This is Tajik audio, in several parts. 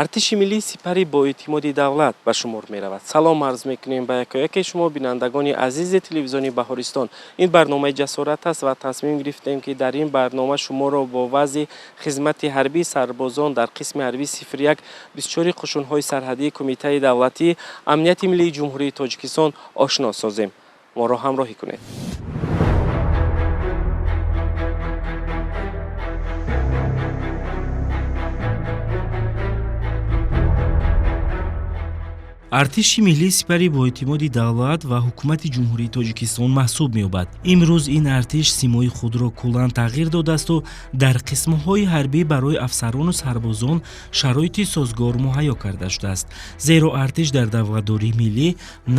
Артиши миллӣ сипари боэътимоди давлат ба шумор меравад. Салом арз мекунем ба якояке шумо, бинандагони азизи телевизиони Баҳористон. Ин барномаи ҷасорат аст ва тасмим гирифтем, ки дар ин барнома шуморо бо вазъи хизмати ҳарбии сарбозон дар қисми ҳарбии 0124 қушунҳои сарҳадии Кумитаи давлатии амнияти миллии Ҷумҳурии Тоҷикистон ошно созем. Моро ҳамроҳӣ кунед. Артиши миллӣ сипари боэътимоди давлат ва ҳукумати Ҷумҳурии Тоҷикистон маҳсуб меёбад. Имрӯз ин артиш симои худро куллан тағйир додаасту дар қисмҳои ҳарбӣ барои афсарону сарбозон шароити созгор муҳайё карда шудааст, зеро артиш дар давлатдории миллӣ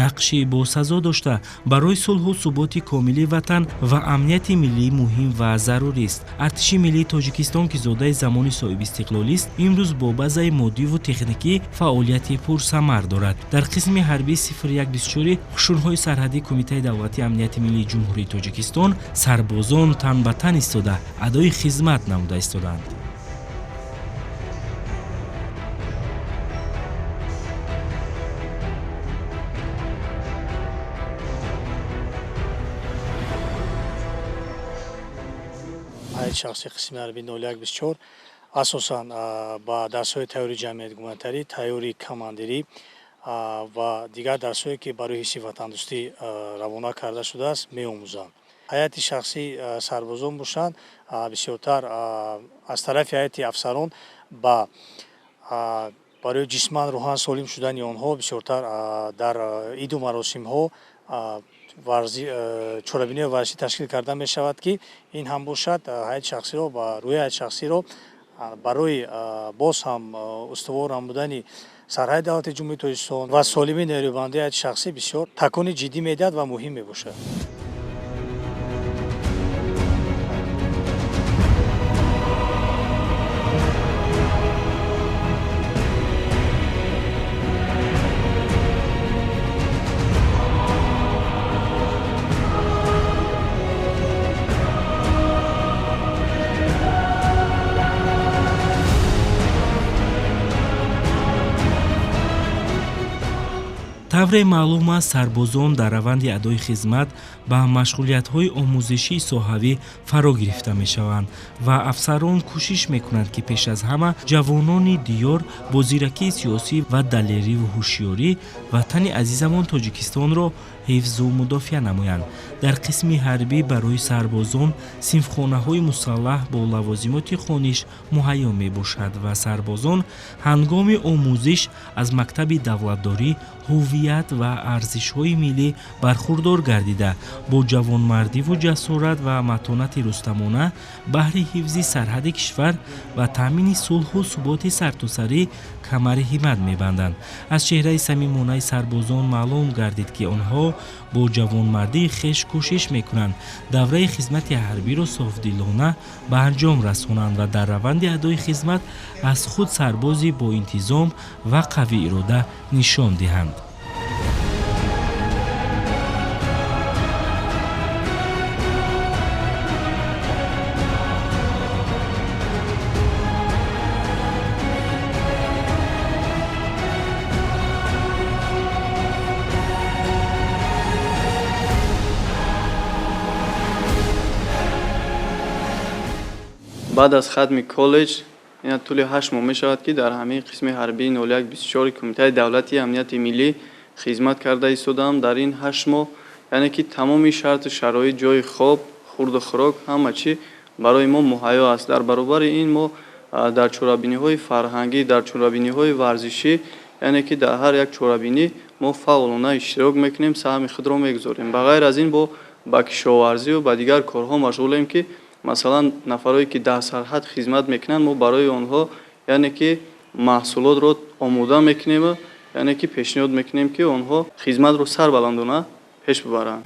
нақши босазо дошта, барои сулҳу суботи комили ватан ва амнияти миллӣ муҳим ва зарурист. Артиши миллии Тоҷикистон, ки зодаи замони соҳибистиқлолист, имрӯз бо базаи моддиву техникӣ фаъолияти пурсамар дорад. Дар қисми ҳарбии 0124 қушунҳои сарҳадии Кумитаи давлатии амнияти миллии Ҷумҳурии Тоҷикистон сарбозон тан ба тан истода, адои хизмат намуда истодаанд. Ҳайати шахсии қисми ҳарбии 0124 асосан ба дарсҳои тайёри ҷамъияти гуманитарӣ, тайёри командирӣ ва дигар дарсҳое, ки барои ҳисси ватандӯстӣ равона карда шудааст, меомӯзанд. Ҳайати шахсии сарбозон бошанд, бисёртар аз тарафи ҳайати афсарон барои ҷисман, рӯҳан солим шудани онҳо бисёртар дар иду маросимҳо чорабиниҳои варзишӣ ташкил карда мешавад, ки ин ҳам бошад ҳайати шахсиро ба рӯи ҳайати шахсиро барои боз ҳам устувор намудани сарҳади давлати Ҷумҳурии Тоҷикистон ва солимии нерӯбандии ҳайати шахсӣ бисёр такони ҷиддӣ медиҳад ва муҳим мебошад. Тавре маълум аст, сарбозон дар раванди адои хизмат ба машғулиятҳои омӯзишии соҳавӣ фаро гирифта мешаванд ва афсарон кӯшиш мекунанд, ки пеш аз ҳама ҷавонони диёр бо зиракии сиёсӣ ва далериву ҳушёрӣ ватани азизамон Тоҷикистонро ҳифзу мудофиа намоянд. Дар қисми ҳарбӣ барои сарбозон синфхонаҳои мусаллаҳ бо лавозимоти хониш муҳайё мебошад ва сарбозон ҳангоми омӯзиш аз мактаби давлатдорӣ, ҳуввият ва арзишҳои миллӣ бархурдор гардида, бо ҷавонмардиву ҷасорат ва матонати рустамона баҳри ҳифзи сарҳади кишвар ва таъмини сулҳу суботи сартосарӣ камари ҳиммат мебанданд. Аз чеҳраи самимонаи сарбозон маълум гардид, ки онҳо бо ҷавонмардии хеш кӯшиш мекунанд давраи хизмати ҳарбиро софдилона ба анҷом расонанд ва дар раванди адои хизмат аз худ сарбози боинтизом ва қавиирода нишон диҳанд. Баъд аз хатми коллеҷ ина тӯли 8 моҳ мешавад, ки дар ҳамин қисми ҳарбии 0124 Кумитаи давлатии амнияти миллӣ хизмат карда истодаам. Дар ин 8 моҳ, яъне ки тамоми шарту шароит, ҷои хоб, хурду хӯрок, ҳама чӣ барои мо муҳайё аст. Дар баробари ин мо дар чорабиниҳои фарҳангӣ, дар чорабиниҳои варзишӣ, яъне ки дар ҳар як чорабинӣ мо фаъолона иштирок мекунем, саҳми худро мегузорем. Ба ғайр аз ин, бо ба кишоварзию ба дигар корҳо машғулем, ки масалан нафарое ки дар сарҳад хизмат мекунанд, мо барои онҳо, яъне ки маҳсулотро омода мекунему, яъне ки пешниҳод мекунем, ки онҳо хизматро сарбаландона пеш бибаранд.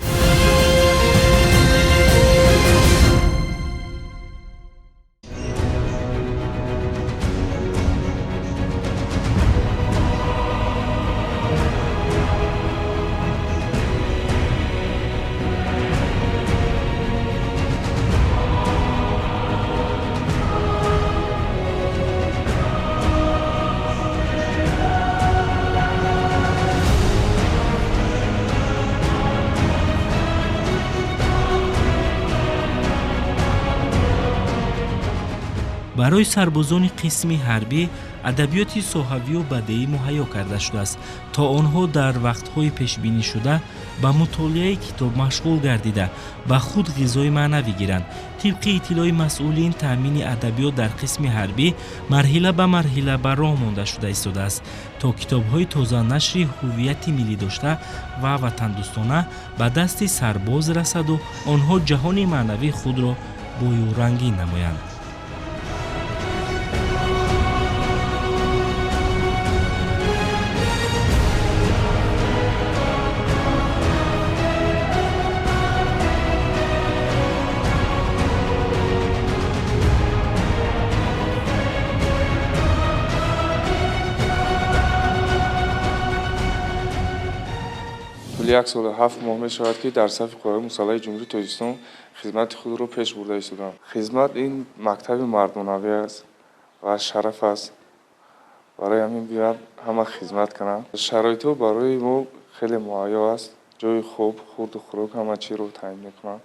Барои сарбозони қисми ҳарбӣ адабиёти соҳавию бадеӣ муҳайё карда шудааст, то онҳо дар вақтҳои пешбинишуда ба мутолиаи китоб машғул гардида, ба худ ғизои маънавӣ гиранд. Тибқи иттилои масъулин, таъмини адабиёт дар қисми ҳарбӣ марҳила ба марҳила ба роҳ монда шуда истодааст, то китобҳои тозанашри ҳуввияти миллӣ дошта ва ватандӯстона ба дасти сарбоз расаду онҳо ҷаҳони маънавии худро бою рангин намоянд. Як солу 7 моҳ мешавад, ки дар сафи қувваҳои мусаллаҳи Ҷумҳурии Тоҷикистон хизмати худро пеш бурда истодам. Хизмат ин мактаби мардонавӣ аст ва шараф аст. Барои ҳамин биёяд ҳама хизмат кунанд. Шароитҳо барои мо хеле муҳайё аст. Ҷои хоб, хурду хӯрок ҳама чиро таъмин мекунанд.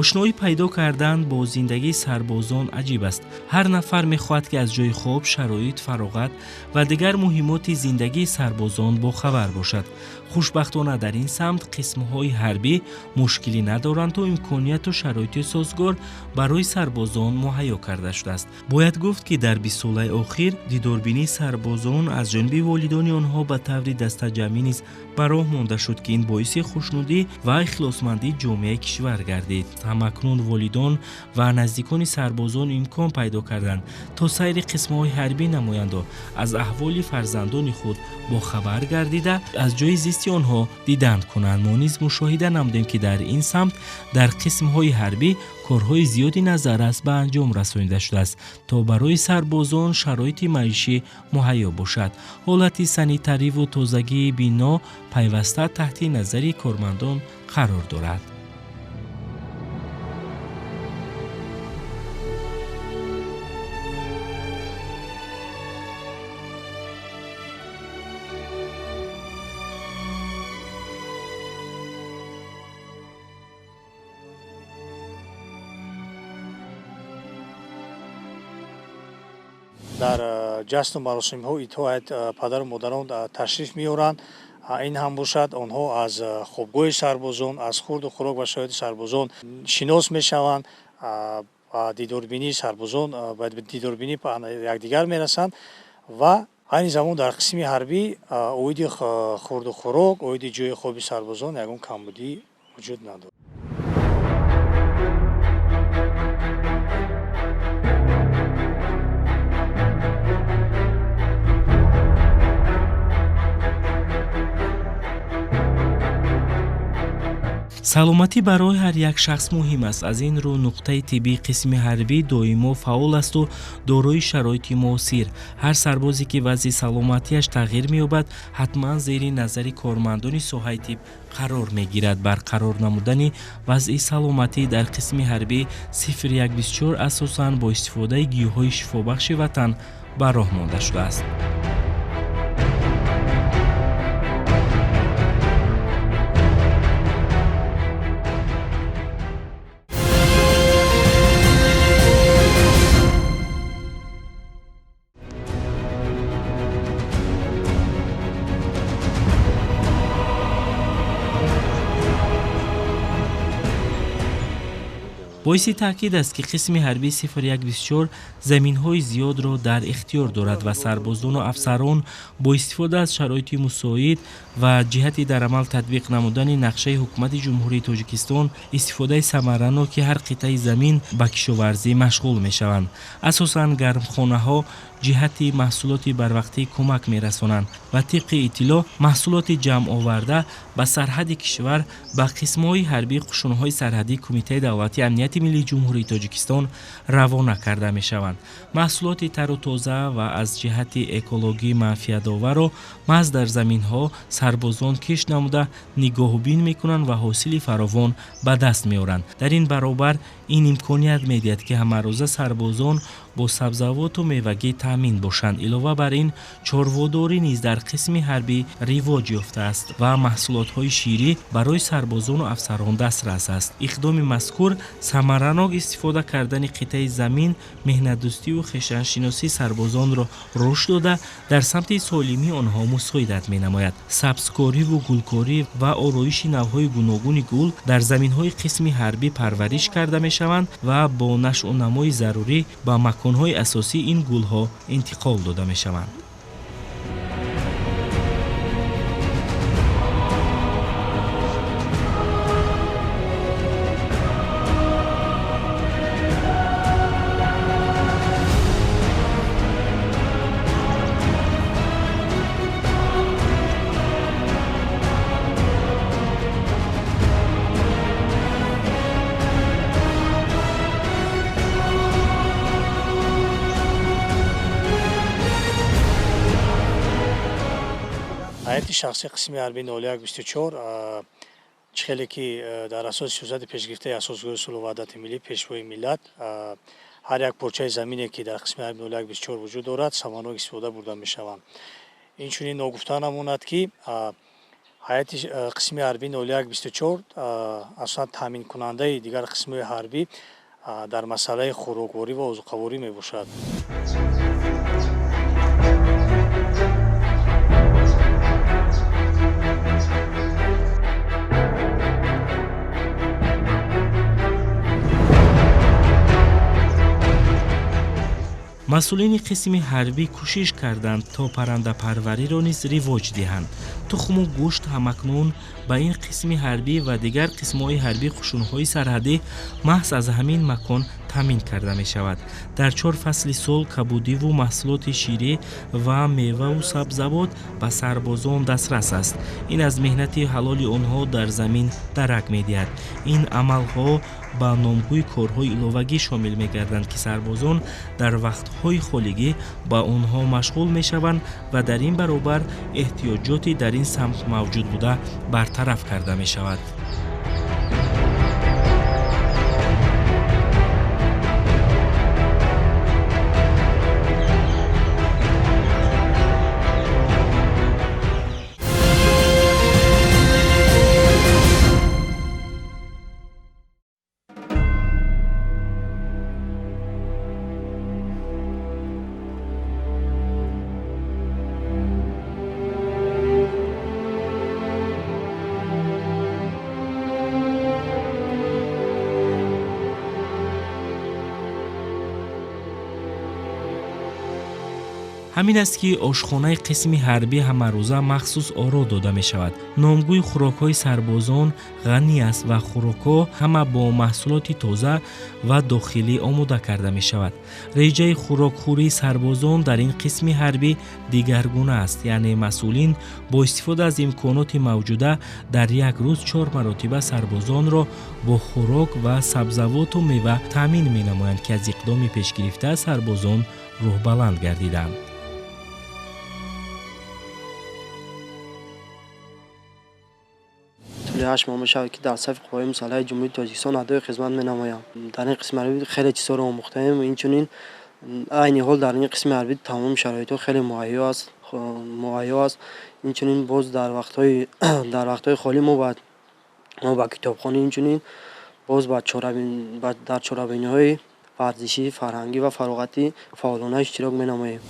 Ошноӣ пайдо кардан бо зиндагии сарбозон аҷиб аст. Ҳар нафар мехоҳад, ки аз ҷои хоб, шароит, фароғат ва дигар муҳимоти зиндагии сарбозон бохабар бошад. Хушбахтона, дар ин самт қисмҳои ҳарбӣ мушкилӣ надоранду имконияту шароити созгор барои сарбозон муҳайё карда шудааст. Бояд гуфт, ки дар 20 солаи охир дидорбинии сарбозон аз ҷониби волидони онҳо ба таври дастаҷамъӣ низ ба роҳ монда шуд, ки ин боиси хушнудӣ ва ихлосмандии ҷомеаи кишвар гардид. Ҳамакнун волидон ва наздикони сарбозон имкон пайдо карданд, то сайри қисмҳои ҳарбӣ намоянду аз аҳволи фарзандони худ бохабар гардида, аз ҷои зисти онҳо дидан кунанд. Мо низ мушоҳида намудем, ки дар ин самт дар қисмҳои ҳарбӣ корҳои зиёди назаррас ба анҷом расонида шудааст, то барои сарбозон шароити маишӣ муҳайё бошад. Ҳолати санитариву тозагии бино пайваста таҳти назари кормандон қарор дорад. Дар ҷашну маросимҳо итоат падару модарон ташриф меоранд. Ин ҳам бошад, онҳо аз хобгоҳи сарбозон, аз хурду хӯрок ва шароити сарбозон шинос мешаванд, ба дидорбинии сарбозон, ба дидорбинӣ якдигар мерасанд ва айни замон дар қисми ҳарбӣ оиди хурду хӯрок, оиди ҷои хоби сарбозон ягон камбудӣ вуҷуд надорад. Саломатӣ барои ҳар як шахс муҳим аст. Аз ин рӯ нуқтаи тиббии қисми ҳарбӣ доимо фаъол асту дорои шароити муосир. Ҳар сарбозе, ки вазъи саломатиаш тағйир меёбад, ҳатман зери назари кормандони соҳаи тиб қарор мегирад. Барқарор намудани вазъи саломатӣ дар қисми ҳарбӣ 0124 асосан бо истифодаи гиёҳҳои шифобахши ватан ба роҳ монда шудааст. Боиси таъкид аст, ки қисми ҳарбии 0124 заминҳои зиёдро дар ихтиёр дорад ва сарбозону афсарон бо истифода аз шароити мусоид ва ҷиҳати дар амал татбиқ намудани нақшаи Ҳукумати Ҷумҳурии Тоҷикистон, истифодаи самараноки ҳар қитъаи замин ба кишоварзӣ машғул мешаванд. Асосан гармхонаҳо ҷиҳати маҳсулоти барвақтӣ кӯмак мерасонанд ва тибқи иттилоъ, маҳсулоти ҷамъоварда ба сарҳади кишвар ба қисмҳои ҳарбии қушунҳои сарҳадии Кумитаи давлатии амнияти Амнияти Миллии Ҷумҳурии Тоҷикистон равона карда мешаванд. Маҳсулоти тару тоза ва аз ҷиҳати экологӣ манфиатоварро маҳз дар заминҳо сарбозон кишт намуда нигоҳубин мекунанд ва ҳосили фаровон ба даст меоранд. Дар ин баробар ин имконият медиҳад, ки ҳамарӯза сарбозон бо сабзавоту мевагӣ таъмин бошанд. Илова бар ин, чорводорӣ низ дар қисми ҳарбӣ ривоҷ ёфтааст ва маҳсулотҳои ширӣ барои сарбозону афсарон дастрас аст. Иқдоми мазкур самаранок истифода кардани қитъаи замин, меҳнатдӯстиву хештаншиносии сарбозонро рушд дода, дар самти солимии онҳо мусоидат менамояд. Сабзкориву гулкорӣ ва ороиши навъҳои гуногуни гул дар заминҳои қисми ҳарбӣ парвариш карда мешаванд ва бо нашъунамои зарурӣ ба маконҳои асосии ин гулҳо интиқол дода мешаванд. Ҳайати шахсии қисми ҳарбии 0124, чӣ хеле ки дар асоси сиёсати пешгирифтаи Асосгузори сулҳу ваҳдати миллӣ, Пешвои миллат, ҳар як порчаи замине, ки дар қисми ҳарбии 0124 вуҷуд дорад, самарнок истифода бурда мешаванд. Инчунин ногуфта намонад, ки ҳайати қисми ҳарбии 0124 асосан таъминкунандаи дигар қисмҳои ҳарбӣ дар масъалаи хӯрокворӣ ва озуқаворӣ мебошад. Масъулини қисми ҳарбӣ кӯшиш карданд, то паррандапарвариро низ ривоҷ диҳанд. Тухму гӯшт ҳамакнун ба ин қисми ҳарбӣ ва дигар қисмҳои ҳарбии қушунҳои сарҳадӣ маҳз аз ҳамин макон таъмин карда мешавад. Дар чор фасли сол кабудиву маҳсулоти ширӣ ва меваву сабзавот ба сарбозон дастрас аст. Ин аз меҳнати ҳалоли онҳо дар замин дарак медиҳад. Ин амалҳо ба номгӯи корҳои иловагӣ шомил мегарданд, ки сарбозон дар вақтҳои холигӣ ба онҳо машғул мешаванд ва дар ин баробар эҳтиёҷоти дар ин самт мавҷуд буда бартараф карда мешавад. Ҳамин аст, ки ошхонаи қисми ҳарбӣ ҳамарӯза махсус оро дода мешавад. Номгӯи хӯрокҳои сарбозон ғанӣ аст ва хӯрокҳо ҳама бо маҳсулоти тоза ва дохилӣ омода карда мешавад. Реҷаи хӯрокхӯрии сарбозон дар ин қисми ҳарбӣ дигаргуна аст, яъне масъулин бо истифода аз имконоти мавҷуда дар як рӯз чор маротиба сарбозонро бо хӯрок ва сабзавоту мева таъмин менамоянд, ки аз иқдоми пешгирифта сарбозон рӯҳбаланд гардиданд. Тӯли 8 моҳ мешавад, ки дар сафи Қувваҳои Мусаллаҳи Ҷумҳурии Тоҷикистон адои хизмат менамоям. Дар ин қисми ҳарбӣ хеле чизҳоро омӯхтаем. Инчунин айни ҳол дар ин қисми ҳарбӣ тамоми шароитҳо хеле муҳайё аст. Инчунин боз дар вақтҳои холӣ мо ба китобхонӣ, инчунин боз дар чорабиниҳои варзишӣ, фарҳангӣ ва фароғатӣ фаъолона иштирок менамоем.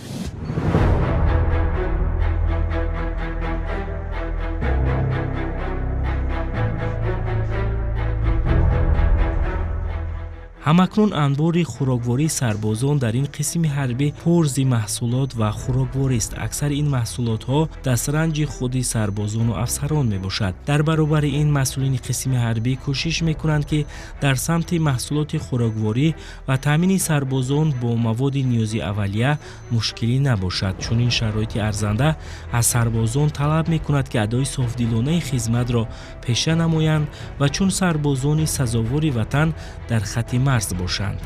Ҳамакнун анбори хӯроквории сарбозон дар ин қисми ҳарбӣ пурзи маҳсулот ва хӯрокворист. Аксари ин маҳсулотҳо дастранҷи худи сарбозону афсарон мебошад. Дар баробари ин масъулини қисми ҳарбӣ кӯшиш мекунанд, ки дар самти маҳсулоти хӯрокворӣ ва таъмини сарбозон бо маводи ниёзи аввалия мушкилӣ набошад. Чунин шароити арзанда аз сарбозон талаб мекунад, ки адои софдилонаи хизматро пеша намоянд ва чун сарбозони сазовори ватан дар хатти марз бошанд.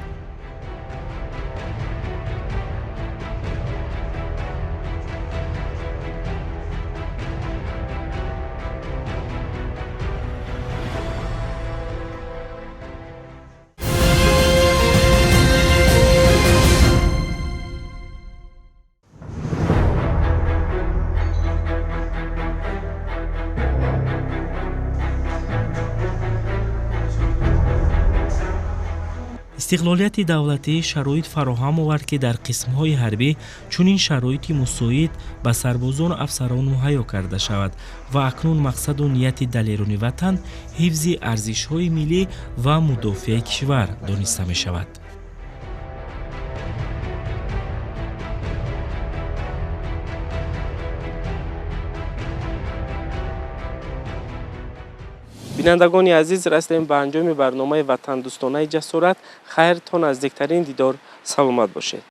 Истиқлолияти давлатӣ шароит фароҳам овард, ки дар қисмҳои ҳарбӣ чунин шароити мусоид ба сарбозону афсарон муҳайё карда шавад ва акнун мақсаду нияти далерони ватан ҳифзи арзишҳои миллӣ ва мудофиаи кишвар дониста мешавад. Бинандагони азиз, расидем ба анҷоми барномаи ватандӯстонаи «Ҷасорат». Хайр, то наздиктарин дидор, саломат бошед.